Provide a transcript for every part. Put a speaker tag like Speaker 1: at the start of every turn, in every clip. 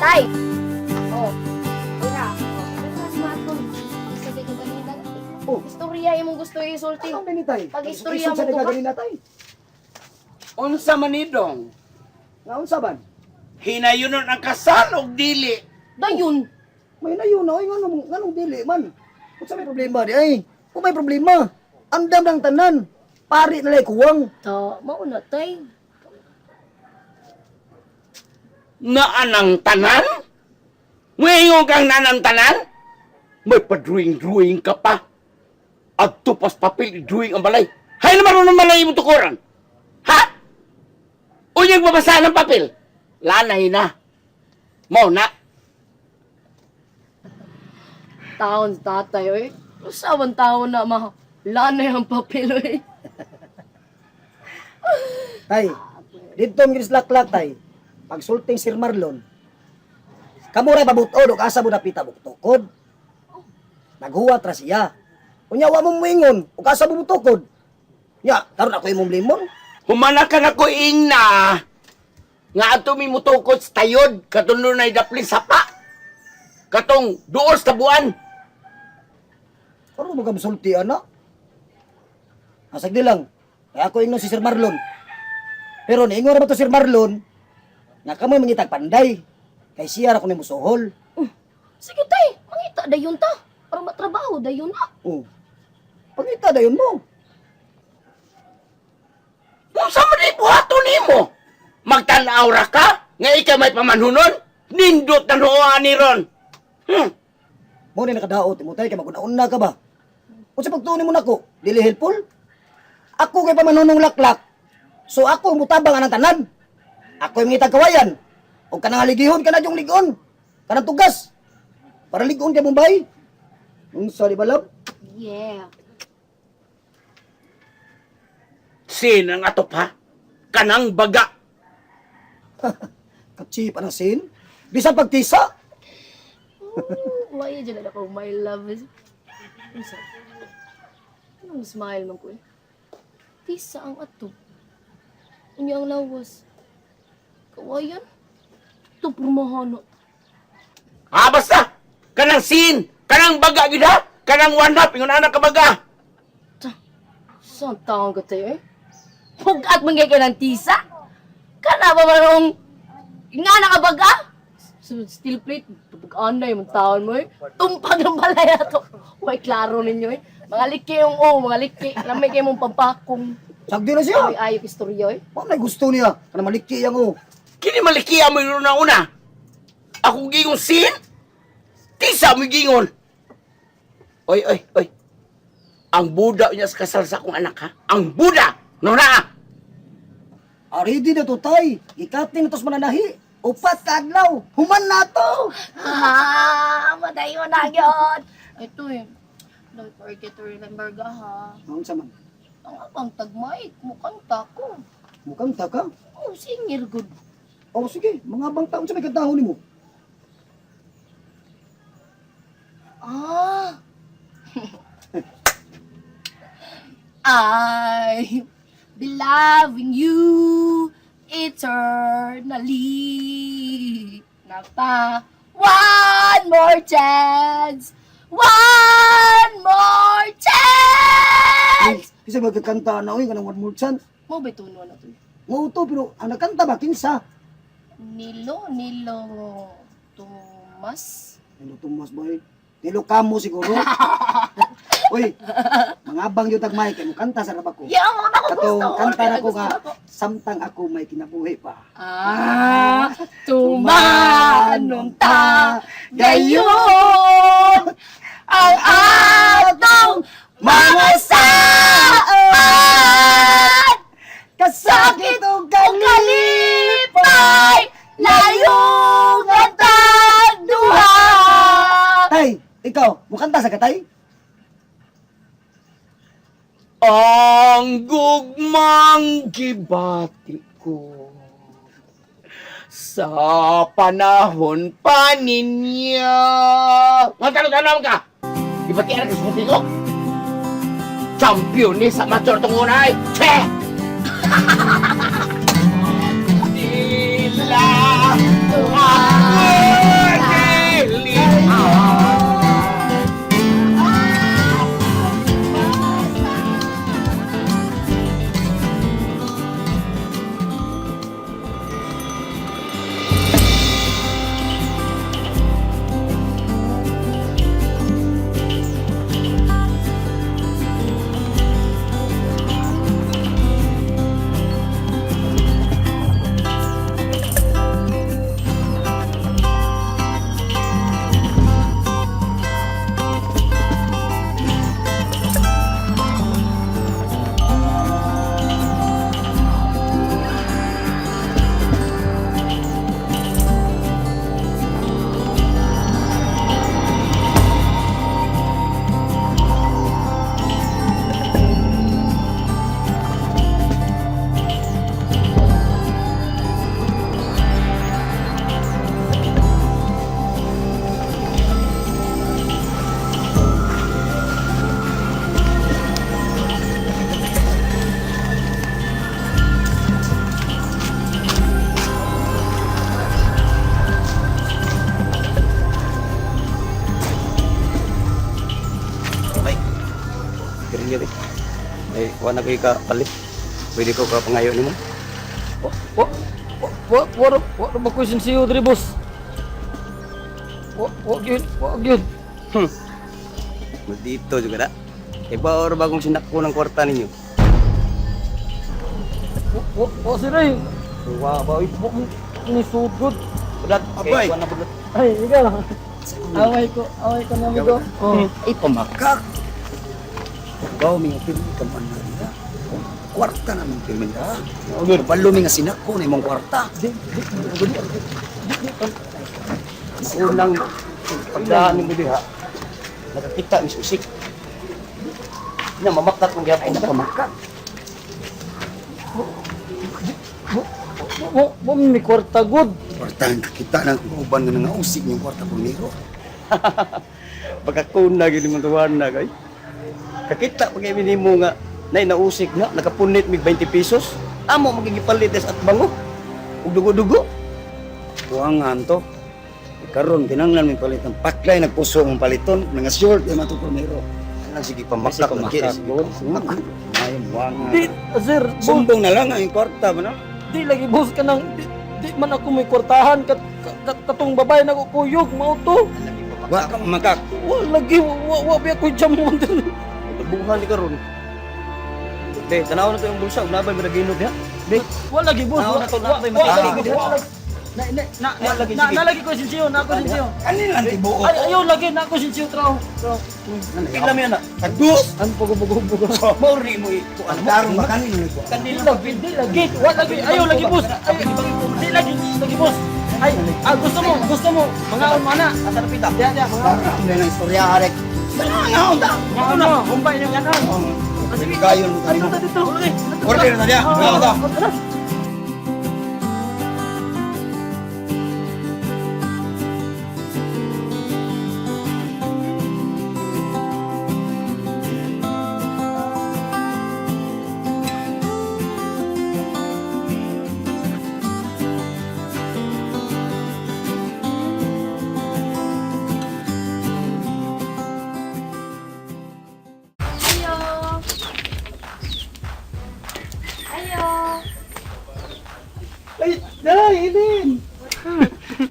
Speaker 1: Tay! Oh. Ira. Pero mas matoy. Isa kay kaganina.
Speaker 2: Oh.
Speaker 1: Istorya imong gusto isulti.
Speaker 2: Anong dinhi, tay?
Speaker 1: Pag-istorya
Speaker 2: Isog sa
Speaker 1: mo to,
Speaker 2: ni
Speaker 1: ha?
Speaker 2: kaganina, tay.
Speaker 3: Unsa man ni dong?
Speaker 2: Nga unsa ban?
Speaker 3: Hinayunon ang kasal og dili.
Speaker 1: Dayon.
Speaker 2: May nayon na oy, nganong dili man. Unsa may problema di ay? Kung may problema, andam ng tanan. Pari na lay kuwang.
Speaker 1: Ta, mao na, tay.
Speaker 3: Naanang tanan? Ngayon kang nanang tanan? May pa-drawing-drawing ka pa. Adto pas papel, drawing ang balay. Hay naman ng balay imong tukuran. Ha? Unyang babasa ng papel. Lanay na. Mao na.
Speaker 1: Taon sa tatay, oy. Usawan taon na ma. Lanay ang papel, oy.
Speaker 2: Tay, dito mi laklak, tay. Pagsulting Sir Marlon. Kamo ra pabutod og asa mo dapita buktukod. Naghuwat ra siya. Unya wa mo moingon og asa mo butukod. Nya, karon ako imong limon.
Speaker 3: Humana ka na ko ingna. Nga ato mi mutukod sa tayod. Katong dunay dapli sapa. Katong duol sa tabuan.
Speaker 2: Karon mo ka mosulti ana. Asag di lang. Kaya ako ingnon si Sir Marlon. Pero niingon ra ba to Sir Marlon? Nga kamoy mangitag panday. Kay siya ra ko ni musuhol.
Speaker 1: Sige, tay. Mangita dayon ta. Para matrabaho dayon na.
Speaker 2: Oh. Pangita dayon mo.
Speaker 3: Unsa man ni buhaton nimo? Magtan-aw ra ka nga ikaw may pamanhunon? Nindot na nooan ni ron.
Speaker 2: Mo ni nakadaot mo tay kay maguna-una ka ba? Unsa pagtuon nimo nako? Dili helpful? Ako kay pamanunong laklak. So ako mutabang anang tanan. Ako yung ngitag kawayan. Og kanang haligihon kana yung ligon. Kanang tugas. Para ligon kay Mumbai. Unsa di ba love?
Speaker 1: Yeah.
Speaker 3: Sin ang atop ha? Kanang baga.
Speaker 2: Kapchi pa ng sin. Bisan pagtisa.
Speaker 1: Why dyan na ako, my love is... Unsa? Anong smile man ko eh? Tisa ang ato. Unya ang lawas. Kawayan. Ito purmahano.
Speaker 3: Ha basta. Kanang sin, kanang baga gid ha? Kanang one half ingon ana ka baga.
Speaker 1: Ta, saan taong ka tayo eh? Pugat man kay ka ng tisa? Kana ba marong nga nakabaga? Steel plate, tupag-anay mong taon mo eh. Tumpag ng balay ato. Way, klaro ninyo eh. Mga liki yung oh, mga liki. Lamay kayo mong pampakong.
Speaker 2: Sagdi na siya.
Speaker 1: Ay, ayok istorya eh.
Speaker 2: Wa may gusto niya. Kana maliki yang oh.
Speaker 3: Kini malikiya mo yun na una. Ako gingon sin? Tisa mo gingon. Oy, oy, oy. Ang buda niya sa kasal sa akong anak ha? Ang buda! No na!
Speaker 2: Ah, ready na to tay. Gikating na tos mananahi. Upat ka adlaw. Human na to.
Speaker 1: Ha, matayo na yun. Ito eh. Don't forget to remember ga ha.
Speaker 2: Unsa man?
Speaker 1: Ang abang tagmay, mukhang tako.
Speaker 2: Mukhang taka.
Speaker 1: Oh, singer good.
Speaker 2: Oh, sige, mga bang taon sa may kantahon nimo.
Speaker 1: Ah. I be loving you eternally. Napa, one more chance. One more chance.
Speaker 2: Kasi magkakanta na oy kanang one more chance.
Speaker 1: Mo ba ito na to?
Speaker 2: Mao to pero ang nagkanta ba kinsa?
Speaker 1: Nilo, Nilo Tomas.
Speaker 2: Nilo Tomas boy. Nilo Camo siguro. Uy, mga bang yung tagmay kay mo kanta sa rabako.
Speaker 1: Yeah, mo na ko
Speaker 2: Katong
Speaker 1: gusto.
Speaker 2: kanta na ko
Speaker 1: Gusto
Speaker 2: nga
Speaker 1: ako.
Speaker 2: samtang ako may kinabuhi pa.
Speaker 1: Ah, tumanong ta gayon ang atong mga saad.
Speaker 2: Kasakit og
Speaker 1: Kalipay, layong atang duha.
Speaker 2: Tay, ikaw, mukanta sa katay?
Speaker 3: Ang gugmang gibati ko sa panahon pa ninya. Magtanong-tanong ka! Ibatian ka sa ko? Champion ni sa mature tong unay! Che! Dila ako
Speaker 4: Wa na ko'y kapalit. Pwede ko ka pangayo nimo.
Speaker 5: Wa wa wa wa wa wa ba ko sinsiyo diri, boss. Wa wa gyud, wa gyud.
Speaker 4: Maldito juga na. Kay ba or bagong sinakko ng kwarta ninyo?
Speaker 5: Wa wa wa sir ay.
Speaker 4: Wa ba oy?
Speaker 5: Wa mo ni sugod.
Speaker 4: Bulat,
Speaker 2: Abay.
Speaker 4: kay wa na bulat.
Speaker 5: Ay, ikaw. Away ko na amigo. Oh.
Speaker 2: Ay, pamakak. Baw, mi nga pirmi ka man na nila. Kwarta naman pirmi ka. Kabalo mi nga sinako na imong kwarta.
Speaker 4: Unang pagdaan nimo diha. Nakakita mis usik. Na mamakat mong
Speaker 2: Ay,
Speaker 4: gyapon
Speaker 2: na
Speaker 4: ka.
Speaker 2: pamakak.
Speaker 5: Wa wa mi kwarta gud.
Speaker 2: Kwarta ang kakita ng uban nga nangausik niyong kwarta pumiro.
Speaker 4: Pagkakuna gyud mo tuwan na kay. Kakita pag nimo nga nay nausik na nakapunit mig 20 pesos. Amo magigipalit des at bango. Ug dugo-dugo.
Speaker 2: Tuangan to. Karon kinanglan mi palit ng paklay nagpuso mong paliton nga sure di man to pumiro.
Speaker 4: Alang sige pamakak lagi.
Speaker 2: Pamakak. Ay, buwangan.
Speaker 5: Di sir, boss,
Speaker 2: Sumbong na lang ang kwarta ba no?
Speaker 5: di lagi boss kanang di, di man ako may kwartahan kat, kat, katong babae na kuyog mao to.
Speaker 2: Wa ka mamakak.
Speaker 5: Wa lagi wa wa, wa biya ko jamon diri.
Speaker 4: Buhan ni karon. Be, tanaw na to yung bulsa, ug nabay maraginot diha. Be,
Speaker 5: Wa lagi boss.
Speaker 4: Tao
Speaker 5: Wa
Speaker 4: na to,
Speaker 5: wa
Speaker 4: na to,
Speaker 5: wa
Speaker 4: may
Speaker 5: lagi
Speaker 4: makita.
Speaker 5: wa lagi. Na na na
Speaker 4: Wa lagi,
Speaker 5: na
Speaker 4: sige.
Speaker 5: na lagi ko sinsiyo, na ako sinsiyo.
Speaker 2: Kanin lang tibuok.
Speaker 5: Ay ayo lagi na ako sinsiyo traw. Traw.
Speaker 4: Pila mi ana.
Speaker 2: Tagdos.
Speaker 5: Ang pugo-pugo-pugo.
Speaker 4: Mao ri mo ikuan mo.
Speaker 2: Darong ba kanin mo ko?
Speaker 5: Di lagi, di lagi, wa lagi, ayo lagi boss. Ay, di lagi, lagi boss. Ay, ah, gusto mo, mga mana.
Speaker 4: Asa na pita?
Speaker 5: Diya, diya, mga.
Speaker 2: Parang na istorya arek. Nga ta.
Speaker 5: Mga na, humbay niyo yan. Sige.
Speaker 2: Gayon mo kanimo.
Speaker 5: Dito, dito.
Speaker 2: Order na diya. Nga ta.
Speaker 1: Ayo. Ayo.
Speaker 6: Ay, day, Eileen!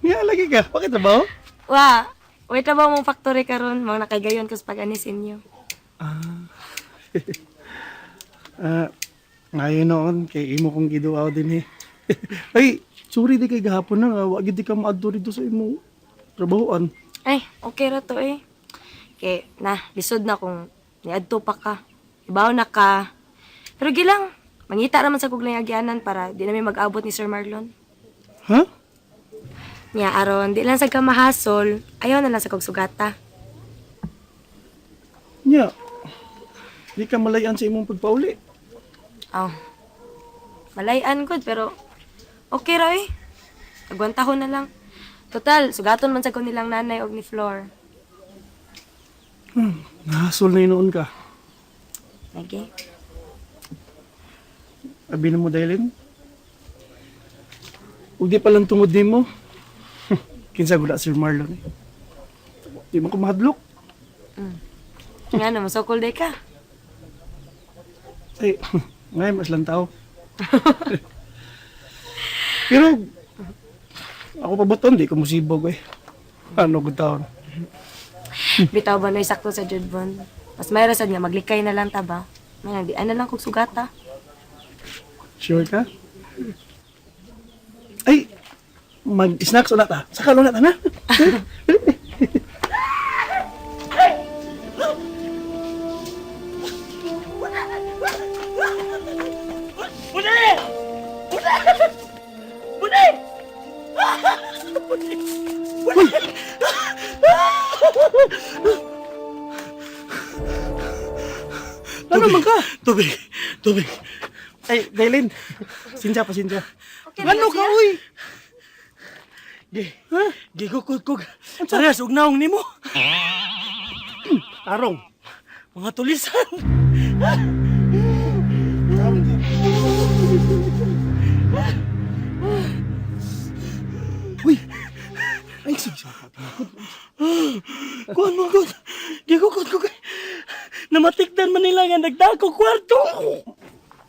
Speaker 6: Nga lagi ka. Bakit trabaho?
Speaker 1: Wa, wait na ba mong factory karon mga nakagayon ko sa pag-anis inyo.
Speaker 6: Ah, ngayon noon, kay imo kong giduaw din eh. Ay, sorry di kay gahapon na nga. Wa gid di ka maadto rito sa imo trabahoan.
Speaker 1: Ay, okay ra to eh. Kay na, lisod na kung niadto pa ka. Ibaw na ka. Pero gilang, mangita raman sa kog agyanan para di na mi mag-abot ni Sir Marlon.
Speaker 6: Ha?
Speaker 1: Nya aron di lang sa ka mahasol, ayaw na lang sa kog sugata.
Speaker 6: Nya. Di ka malayan sa imong pagpauli.
Speaker 1: Aw. Malayan gud pero okay ra eh. Agwantahon na lang. Total, sugaton man sa ko nilang nanay og ni Flor.
Speaker 6: Nahasol na noon ka.
Speaker 1: Lagi.
Speaker 6: Abi na mo, Daylin. Ug di pa lang tungod nimo. Kinsa gula Sir Marlon eh. Di man ko mahadlok.
Speaker 1: Nga no, masukol day ka.
Speaker 6: Ay, ngayon mas lang tao. Pero, ako pa ba di ko musibog eh. Ano ko taon?
Speaker 1: Bitaw ba no'y sakto sa Judbon? Mas may rasad nga, maglikay na lang ta ba? May di na lang kog sugata.
Speaker 6: Sure ka? Ay, mag-snacks ulit ta. Saka ulit ta na. Ano man ka?
Speaker 7: Tubig, tubig.
Speaker 6: Ay, Daylin. Sinsya, pasensya.
Speaker 1: Okay,
Speaker 6: Ano ka, uy?
Speaker 7: Gi, gigukod ko. Parehas og naong nimo.
Speaker 6: Tarong.
Speaker 7: Mga tulisan.
Speaker 6: Uy! Ay, sige,
Speaker 7: Kuan mo ko. Gigukod ko kay namatikdan man nila nga nag Na ko kwarto.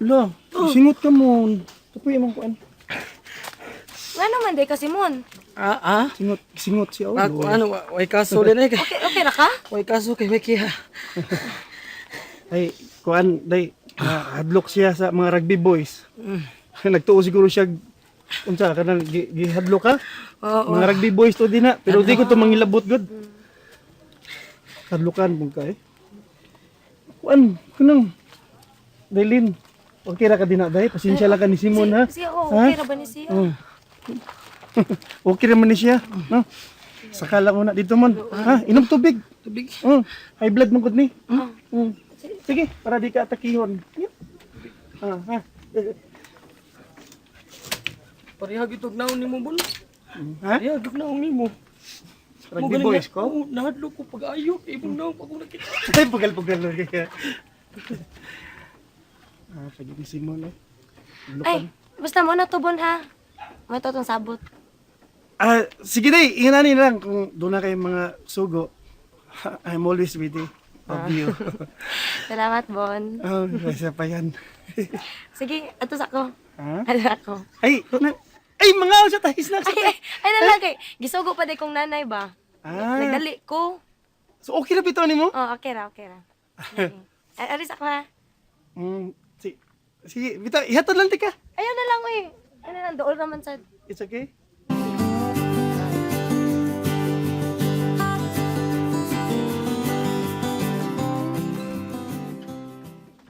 Speaker 6: La, singot ka mo. Tapoy imong kuan.
Speaker 8: Nga naman day ka, Simon.
Speaker 5: Ah, ah.
Speaker 6: Singot, singot siya. Oh,
Speaker 5: Ako ano, way kaso din eh.
Speaker 8: Okay, okay ra ka?
Speaker 5: Way kaso kay way kiha.
Speaker 6: Ay, kuan, day, hadlok siya sa mga rugby boys. Nagtuo siguro siya, unsa kanang gihadlok ka?
Speaker 5: Oo.
Speaker 6: Mga rugby boys to din na, pero di ko to mangilabot gud. Hadlokan mong ka eh. Kuan, kunang Daylin, okay ra ka din na, day. Pasensya lang ka ni Simon ha.
Speaker 8: Siya, oh,
Speaker 6: Ha?
Speaker 8: okay ra ba ni siya?
Speaker 6: Oh. Okay naman ni siya. No? Saka lang muna dito mon. Ha? Inom tubig.
Speaker 5: Tubig.
Speaker 6: Oh, high blood man gud ni. Mm. Sige, para di ka atakihon. Yep. Ah, ha.
Speaker 5: Pareha gitog naon nimo bol.
Speaker 6: Ha?
Speaker 5: Pareha gitog naon nimo.
Speaker 6: Rugby boys ko?
Speaker 5: Oo, nahadlok ko pag-ayo. Ibong naon pa ko nakita.
Speaker 6: Ay, pugal-pugal lang kaya. Ah, pag ni Simon eh.
Speaker 8: Ay, basta mo na tubon ha. May totong sabot.
Speaker 6: Ah, sige day, ingananin lang kung doon na kayong mga sugo. I'm always ready of you.
Speaker 8: Salamat, Bon.
Speaker 6: Oh, isa pa yan.
Speaker 8: Sige, ato sa ako.
Speaker 6: Ha?
Speaker 8: Ano ako?
Speaker 6: Ay, na, ay, mga sa tayo, snacks.
Speaker 8: Ay, ay, ay nalagay. Gisugo pa day kong nanay ba?
Speaker 6: Ah.
Speaker 8: Nagdali ko.
Speaker 6: So, okay na bitaw nimo?
Speaker 8: Oh, okay ra, okay ra. Okay. Ay, aris ako ha.
Speaker 6: Sige, sige, bitaw, ihatod lang tika.
Speaker 8: Ayaw na lang, uy. Ano lang, dool naman sa.
Speaker 6: It's okay?